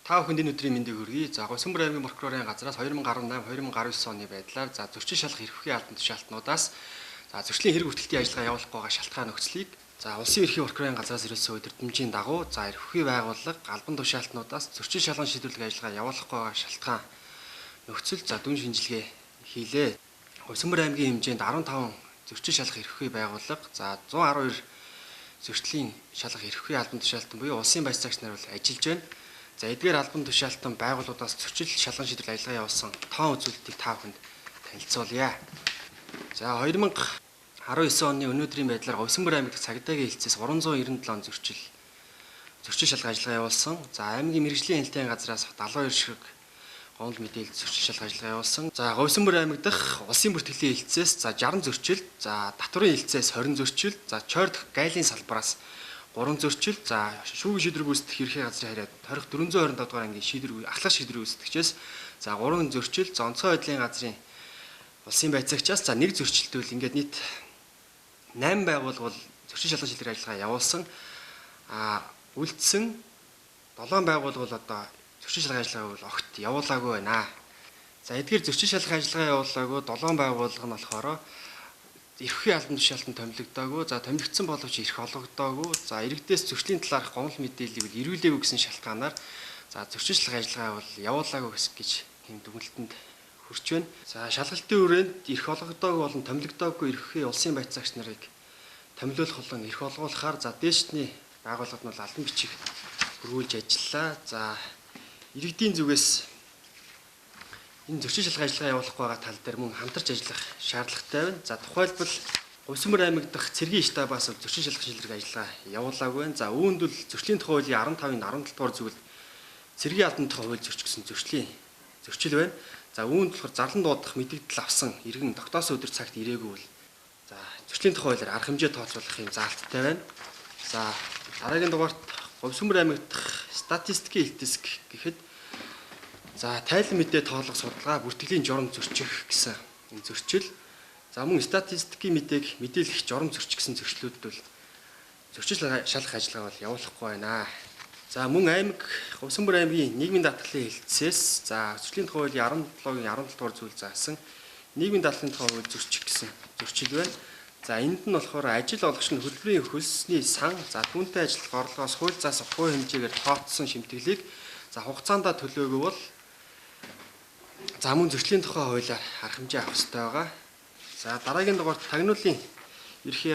Та бүхэнд энэ өдрийн мэндийг хүргэе. За, Говьсөнбөр аймгийн прокурорын газраас 2018 2019 оны байдлаар за зөрчил шалах эрх бүхий албан тушаалтнуудаас за зөрчлийн хэрэг бүртгэлтийн ажиллагаа явуулах байгаа шалтгаан нөхцөлийг за улсын ерхий прокурорын газраас ирүүлсэн удирдамжийн дагуу за эрх бүхий байгууллага албан тушаалтнуудаас зөрчил шалган шийдвэрлэх ажиллагаа явуулах байгаа шалтгаан нөхцөл за дүн шинжилгээ хийлээ. Говьсөнбөр аймгийн хэмжээнд 15 зөрчил шалах эрх бүхий байгууллага за 112 зөрчлийн шалах эрх бүхий албан тушаалтан буюу улсын баяцаагч нар бол ажиллаж байна. За эдгээр албан тушаалтан байгууллагуудаас зөрчил шалган шийдвэрлэх ажиллагаа явуулсан тоон үзүүлэлтийг та бүхэнд танилцуулъя. За 2019 оны өнөөдрийн байдлаар Говьсөнбөр аймагт цагдаагийн хэлцээс 397 зөрчил шалгах ажиллагаа явуулсан. За аймгийн мэргэжлийн хяналтын газраас 72 ширхэг гомдол мэдээлэл зөрчил шалгах ажиллагаа явуулсан. За Говьсөнбөр аймаг дахь улсын бүртгэлийн хэлцээс за 60 зөрчил, за татварын хэлцээс 20 зөрчил, за чойр дэх гайлын салбараас 3 зөрчил, за шүүхийн шийдвэр гүйцэтгэх ерхий газрын харьяат 20 425 дугаар ангийн шийдвэр ахлах шийдвэр гүйцэтгэгчээс за 3 зөрчил, за онцгой байдлын газрын улсын байцаагчаас за 1 зөрчилтөл ингээд нийт 8 байгууллага бол зөрчил шалган шийдвэр ажиллагаа явуулсан. А үлдсэн 7 байгууллага бол одоо зөрчил шалгах ажиллагааг бол огт явуулаагүй байна. За эдгээр зөрчил шалгах ажиллагаа явуулаагүй 7 байгууллага нь болохоор эрх бүхий албан тушаалтанд томилогдоогүй, за томилогдсон боловч эрх олгогдоогүй, за иргэдээс зөрчлийн талаарх гомдол мэдээллийг бол эргүүлээгүй гэсэн шалтгаанаар за зөрчил шалгах ажиллагаа бол явуулаагүй гэж хэм дүгнэлтэнд хүрч байна. За шалгалтын хүрээнд эрх олгогдоогүй болон томилогдоогүй эрх бүхий улсын байцаагч нарыг томилуулах болон эрх олгуулахаар за дээшний байгууллагад нь бол албан бичиг хөрвүүлж ажиллаа. За иргэдийн зүгээс энэ зөрчил шалгах ажиллагаа явуулах байгаа тал дээр мөн хамтарч ажиллах шаардлагатай байна. За тухайлбал Говьсөнбөр аймаг дахь цэргийн штабаас зөрчил шалгах шийдвэрлэх ажиллагаа явуулаагүй байна. За үүнд бол зөрчлийн тухай хуулийн 15-ын 17 дугаар зүйлд цэргийн албан тухай хууль зөрчигдсөн зөрчлийн зөрчил байна. За үүнд болохоор зарлан дуудах мэдэгдэл авсан иргэн тогтоосон өдөр цагт ирээгүй бол за зөрчлийн тухай хуулиар арга хэмжээ тооцоолох юм заалттай байна. За дараагийн дугаарт Говьсөнбөр аймаг дахь статистикийн хэлтск гэхэд за тайлан мэдээ тоолох судалгаа бүртгэлийн журам зөрчих гэсэн энэ зөрчил. За мөн статистикийн мэдээг мэдээлэх журам зөрчих гэсэн зөрчлүүдэд бол зөрчил шалгах ажиллагаа бол явуулахгүй байна. За мөн аймаг Говьсөнбөр аймгийн нийгмийн даатгалын хэлтсээс за зөрчлийн тухай хуулийн 17-гийн 17 дугаар зүйл заасан нийгмийн даатгалын тухай хууль зөрчих гэсэн зөрчил байна. За энд нь болохоор ажил олгогч нь хөдөлмөрийн хөлсний сан за түүнтэй ажиллах орлогоос хууль заасан хувь хэмжээгээр тооцсон шимтгэлийг за хугацаанд төлөөгүй бол за мөн зөрчлийн тухай хуулиар арга хэмжээ авах ёстой байгаа. За дараагийн дугаарт тагнуулын ерхий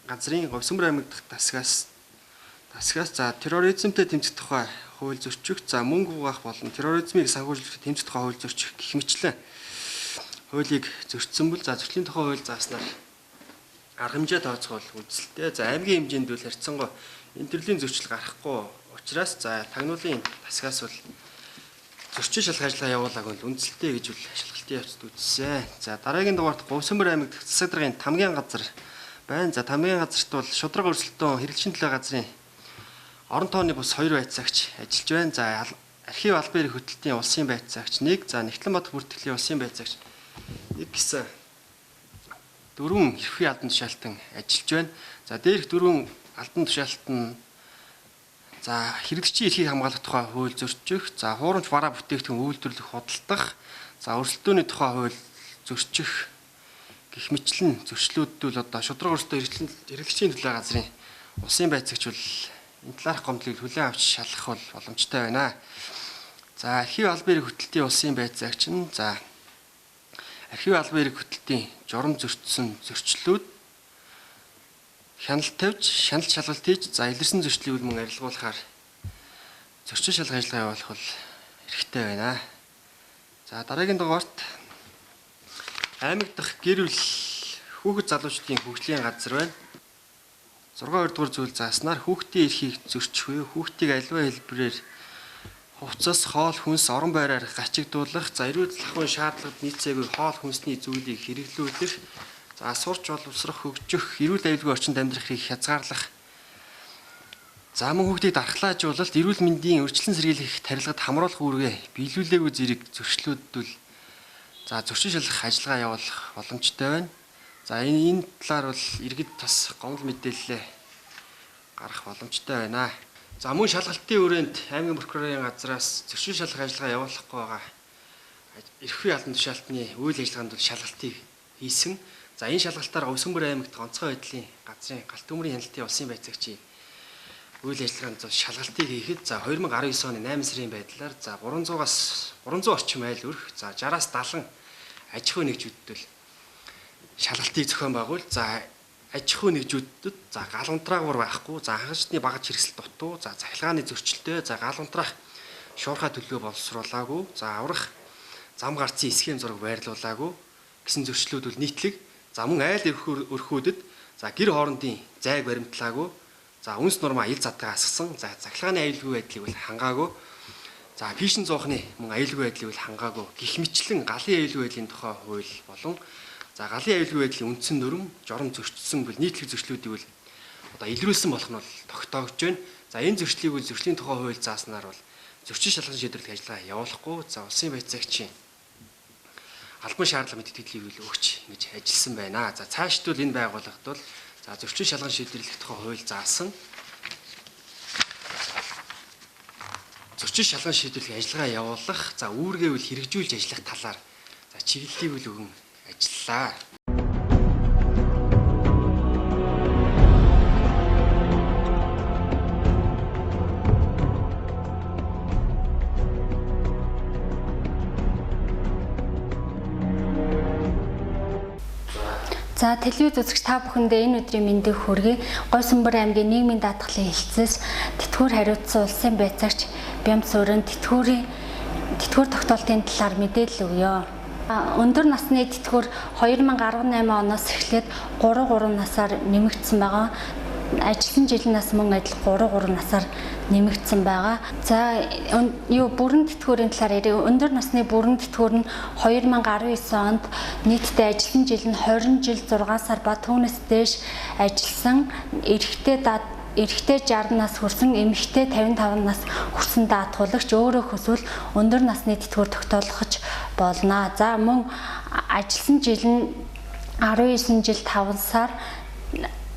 газрын Говьсөнбөр аймаг дахь тасгаас за терроризмтэй тэмцэх тухай хууль зөрчих, за мөнгө угаах болон терроризмыг санхүүжүүлэх тэмцэх тухай хууль зөрчих гэх мэтчлэн хуулийг зөрчсөн бол за зөрчлийн тухай хууль зааснаар арга хэмжээ тооцоол үзэлтэй. За аймгийн хэмжээнд бол харьцангуй энэ төрлийн зөрчил гарахгүй учраас за тагнуулын тасгаас бол зөрчил шалгах ажиллагаа явуулаагүй л үндэслэлтэй гэж үл шалгалтын явцад үзсэн. За дараагийн дугаарт Говьсөнбөр аймаг дахь засаг даргын тамгийн газар байна. За тамгийн газарт бол шударга өрсөлдөөн хэрэглэгчийн төлөө газрын орон тооны бус 2 байцаагч ажиллаж байна. За архив албан эрх хөтөлтийн улсын байцаагч 1, за Нэгтлэн бат бүртгэлийн улсын байцаагч 1 гэсэн 4 эрх бүхий албан тушаалтан ажиллаж байна. За дээрх 4 албан тушаалтан за хэрэглэгчийн эрхийг хамгаалах тухай хууль зөрчих, за хуурамч бараа бүтээгдэхүүн үйлдвэрлэх, худалдах, за өрсөлдөөний тухай хууль зөрчих гэх мэтлэн зөрчлүүдд бол одоо шударга өрсөлдөөн хэрэглэгчийн төлөө газрын улсын байцаагч бол энэ талаарх гомдлыг хүлээн авч шалгах бол боломжтой байна. За архив албан эрх хөтөлтийн улсын байцаагч нь за архив албан эрх хөтөлтийн журам зөрчсөн зөрчлүүд хяналт тавьж, шаналт шалгалт хийж, за илэрсэн зөрчлийг мөн арилгуулахаар зөрчил шалгах ажиллагаа явуулах бол эрхтэй байна. За дараагийн дугаарт аймаг дахь гэр бүл хүүхэд залуучдын хөгжлийн газар байна. 6 2 дугаар зүйл зааснаар хүүхдийн эрхийг зөрчих буюу хүүхдийг аливаа хэлбэрээр хувцас, хоол хүнс, орон байраар гачигдуулах, за эрүүл ахуйн шаардлагад нийцээгүй хоол хүнсний зүйлийг хэрэглүүлэх, за сурч боловсрох, хөгжих, эрүүл аюулгүй орчинд амьдрах эрхийг хязгаарлах, за мөн хүүхдийг дархлаажуулалт, эрүүл мэндийн өөрчлөн сэргийлэх тарилгад хамруулах үүргээ биелүүлээгүй зэрэг зөрчлүүдэд бол за зөрчил шалгах ажиллагаа явуулах боломжтой байна. За энэ талаар бол иргэд бас гомдол мэдээлэлээ гаргах боломжтой байна. За мөн шалгалтын өрөөнд аймгийн прокурорын газраас зөрчил шалгах ажиллагаа явуулахгүй байгаа эрх бий албан тушаалтны үйл ажиллагаанд бол шалгалтыг хийсэн. За энэ шалгалтаар Говьсөнбөр аймагт онцгой байдлын газрын галт төмрийн хяналтын улсын байцаагчийн үйл ажиллагаанд бол шалгалтыг хийхэд за 2019 оны 8 сарын байдлаар за 300-аас 300 орчим айл өрх, за 60-аас 70 аж ахуй нэгжүүдэд бол шалгалтыг зохион байгуул. За аж ахуй нэгжүүдэд за гал унтраагуур байхгүй, за анхаачны багаж хэрэгсэл дутуу, за цахилгааны зөрчилтэй, за гал унтраах шуурхай төлөвөө боловсруулаагүй, за аврах зам гарцын схем зураг байрлуулаагүй гэсэн зөрчлүүд бол нийтлэг. За мөн айл өрхүүдэд за гэр хоорондын зайг баримтлаагүй, за үнс нурмаа ил задгаа асгасан, за цахилгааны аюулгүй байдлыг бол хангаагүй, за фишин зуухны мөн аюулгүй байдлыг бол хангаагүй гих мэтлэн галын аюулгүй байдлын тухай хууль болон за галын аюулгүй байдлын үндсэн дүрм, журам зөрчилсөн бол нийтлэг зөрчлүүдийг бол одоо илрүүлсэн болох нь бол тогтоогдож байна. За энэ зөрчлийг бол зөрчлийн тухай хууль зааснаар бол зөрчил шалган шийдвэрлэх ажиллагаа явуулахгүй, за улсын байцаагчийн албан шаардлага мэдтгэлийг бол өгч ингэж ажилласан байна. За цаашд бол энэ байгууллагад бол за зөрчил шалган шийдвэрлэх тухай хууль заасан зөрчил шалган шийдвэрлэх ажиллагаа явуулах, за үүргээ бол хэрэгжүүлж ажиллах талаар за чиглэлийг бол өгөн ажиллаа. За телевиз үзэгч та бүхэндээ энэ өдрийн мэндийг хүргэе. Говьсөнбөр аймгийн нийгмийн даатгалын хэлтсээс тэтгэвэр хариуцсан улсын байцаагч Бямсуурын тэтгэвэр тогтоолтын талаар мэдээлэл өгье. Өндөр насны тэтгэвэр 2018 оноос эхлээд 3 3 насаар нэмэгдсэн байгаа. Ажилласан жилийн нас мөн адил 3 3 насаар нэмэгдсэн байгаа. За юу бүрэн тэтгэврийн талаар яриа. Өндөр насны бүрэн тэтгэвэр нь 2019 онд нийтдээ ажилласан жил нь 20 жил 6 сар ба түүнээс дээш ажилласан эрэгтэй 60 нас хүрсэн, эмэгтэй 55 нас хүрсэн даатгуулагч өөрөө хүсвэл өндөр насны тэтгэвэр тогтоолгож болно. За мөн ажилласан жил нь 19 жил 5 сар,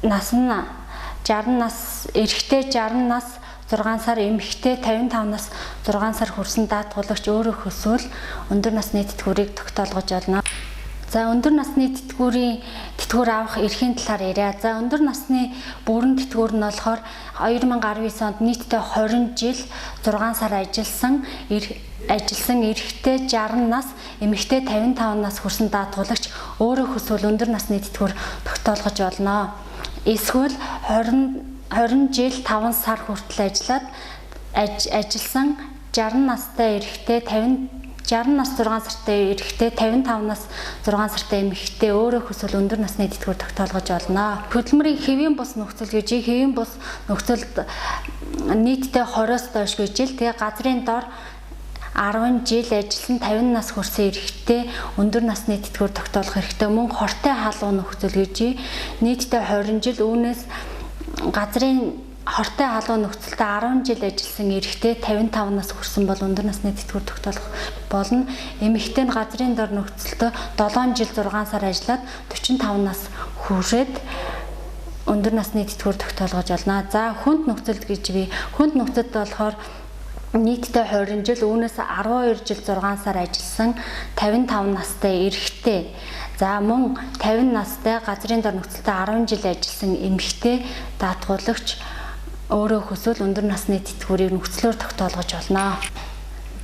нас нь 60 нас, эрэгтэй 60 нас 6 сар, эмэгтэй 55 нас 6 сар хүрсэн даатгуулагч өөрөө хүсвэл өндөр насны тэтгэврийг тогтоолгож болно. За өндөр насны тэтгэвэр авах эрхийн талаар яриа. За өндөр насны бүрэн тэтгэвэр нь болохоор 2019 онд нийтдээ 20 жил 6 сар ажилласан эрэгтэй 60 нас, эмэгтэй 55 нас хүрсэн даатгуулагч өөрөө хүсвэл өндөр насны тэтгэвэр тогтоолгож болно. Эсвэл 20 жил 5 сар хүртэл ажилласан 60 настай эрэгтэй 60 нас 6 сартай эрэгтэй 55 нас 6 сартай эмэгтэй өөрөө хүсвэл өндөр насны тэтгэвэр тогтоолгож болно. Хөдөлмөрийн хэвийн бус нөхцөл гэж хэвийн бус нөхцөлд нийтдээ 20-оос доош жил, тэгээ газрын дор 10 жил ажилласан 50 нас хүрсэн эрэгтэй өндөр насны тэтгэвэр тогтоолох хэрэгтэй. Мөн хортой халуун нөхцөл гэж нийтдээ 20 жил, үүнээс газрын хортой халуун нөхцөлдөө 10 жил ажилласан эрэгтэй 55 нас хүрсэн бол өндөр насны тэтгэвэр тогтоолох болно. Эмэгтэй нь газрын дор нөхцөлдөө 7 жил 6 сар ажиллаад 45 нас хүрээд өндөр насны тэтгэвэр тогтоолгож болно. За хүнд нөхцөлд гэж би хүнд нөхцөлд болохоор нийтдээ 20 жил, үүнээс 12 жил 6 сар ажилласан 55 настай эрэгтэй. За мөн 50 настай газрын дор нөхцөлдөө 10 жил ажилласан эмэгтэй даатгуулагч өөрөө хүсвэл өндөр насны тэтгэврийг нөхцлөөр тогтоолгож болно.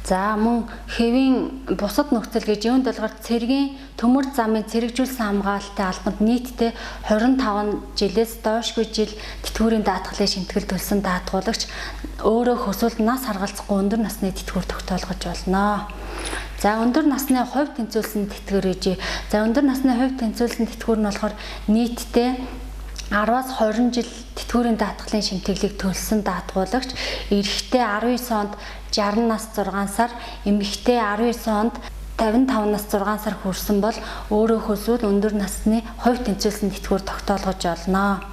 За мөн хэвийн бусад нөхцөл гэж юунд болохоор цэргийн төмөр замын цэрэгжүүлсэн хамгаалалтын албанд нийтдээ 25 жилээс доошгүй жил тэтгэврийн даатгалын шимтгэл төлсөн даатгуулагч өөрөө хүсвэл нас харгалзахгүй өндөр насны тэтгэвэр тогтоолгож болно. За өндөр насны хувь тэнцвүүлсэн тэтгэвэр гэж. За өндөр насны хувь тэнцвүүлсэн тэтгэвэр нь болохоор нийтдээ 10-аас 20 жил тэтгэврийн даатгалын шимтгэлийг төлсөн даатгуулагч эрэгтэй 19 онд 60 нас 6 сар, эмэгтэй 19 онд 55 нас 6 сар хүрсэн бол өөрөө хүсвэл өндөр насны хувь тэнцвүүлсэн тэтгэвэр тогтоолгож болно.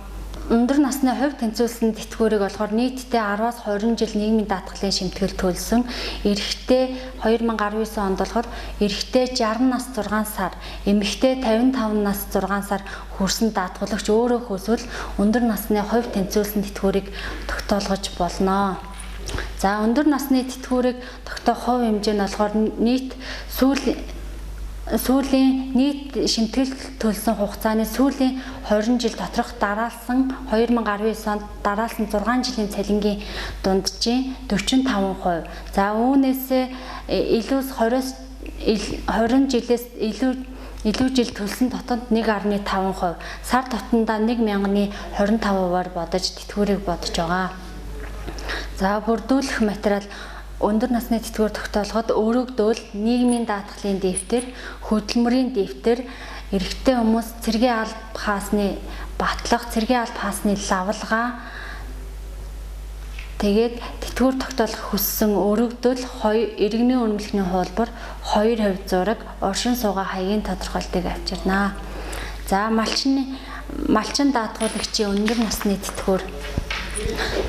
Өндөр насны хувь тэнцвүүлсэн тэтгэврийг болохоор нийтдээ 10-аас 20 жил нийгмийн даатгалын шимтгэл төлсөн эрэгтэй 2019 онд болохоор эрэгтэй 60 нас 6 сар, эмэгтэй 55 нас 6 сар хүрсэн даатгуулагч өөрөө хүсвэл өндөр насны хувь тэнцвүүлсэн тэтгэврийг тогтоолгож болно. За өндөр насны тэтгэврийг тогтоох хувь хэмжээ нь болохоор нийт сүүлийн нийт шимтгэл төлсөн хугацааны сүүлийн 20 жил доторх дараалсан 2019 онд дараалсан 6 жилийн цалингийн дунджийн 45%. За үүнээс илүү 20 жилээс илүү жил төлсөн дотонд 1.5%, сар тутамдаа 1000-ны 25%-аар бодож тэтгэврийг бодож байгаа. За бүрдүүлэх материал өндөр насны тэтгэвэр тогтоолгод өргөдөл, нийгмийн даатгалын дэвтэр, хөдөлмөрийн дэвтэр, эрэгтэй хүмүүс цэргийн алба хаасны батлах, цэргийн алба хаасны лавлгаа, тэгээд тэтгэвэр тогтоолох хүссэн өргөдөл, иргэний үнэмлэхний хуулбар, 2% зураг, оршин суугаа хаягийн тодорхойлтыг авчирнаа. За малчин даатгуулагчийн өндөр насны тэтгэвэр.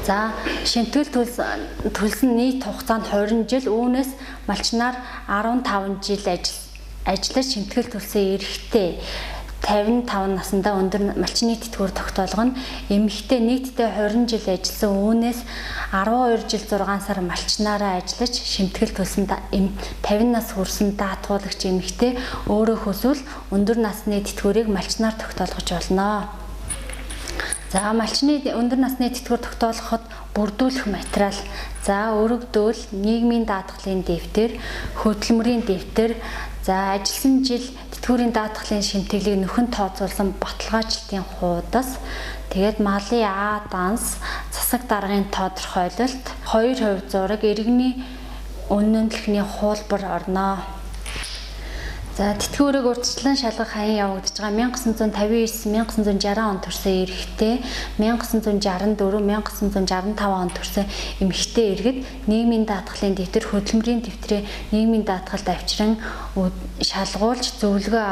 За шимтгэл төлсөн нийт хугацаанд 20 жил, үүнээс малчнаар 15 жил ажиллаж шимтгэл төлсөн эрэгтэй 55 наснда өндөр малчны тэтгэвэр тогтоолгоно. Эмэгтэй нийтдээ 20 жил ажилласан, үүнээс 12 жил 6 сар малчнаараа ажиллаж шимтгэл төлсөн 50 нас хүрсэн даатгуулагч эмэгтэй өөрөө хүсвэл өндөр насны тэтгэврийг малчнаар тогтоолгож болно. За малчны өндөр насны тэтгэвэр тогтоолгоход бүрдүүлэх материал. За өргөдөл, нийгмийн даатгалын дэвтэр, хөдөлмөрийн дэвтэр, за ажилласан жил тэтгэврийн даатгалын шимтгэлийг нөхөн тооцоолсон баталгаачлалтын хуудас, тэгээд малын А данс, засаг даргын тодорхойлолт, 2% зураг, иргэний үнэмлэхний хуулбар орно. За тэтгэврийг урьдчилан шалгах хаян явагдаж байгаа 1959 1960 он төрсэн эрэгтэй, 1964 1965 он төрсэн эмэгтэй иргэд нийгмийн даатгалын дэвтэр, хөдөлмөрийн дэвтрээ нийгмийн даатгалд авчран шалгуулж зөвлөгөө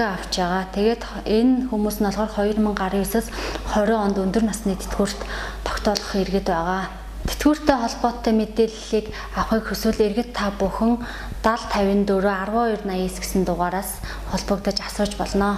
авч байгаа. Тэгээд энэ хүмүүс нь болохоор 2019-с 20 онд өндөр насны тэтгэврт тогтоолох иргэд байгаа. Тэтгэвртэй холбоотой мэдээллийг авахыг хүсвэл иргэд та бүхэн 70 54 12 89 гэсэн дугаараас холбогдож асууж болно.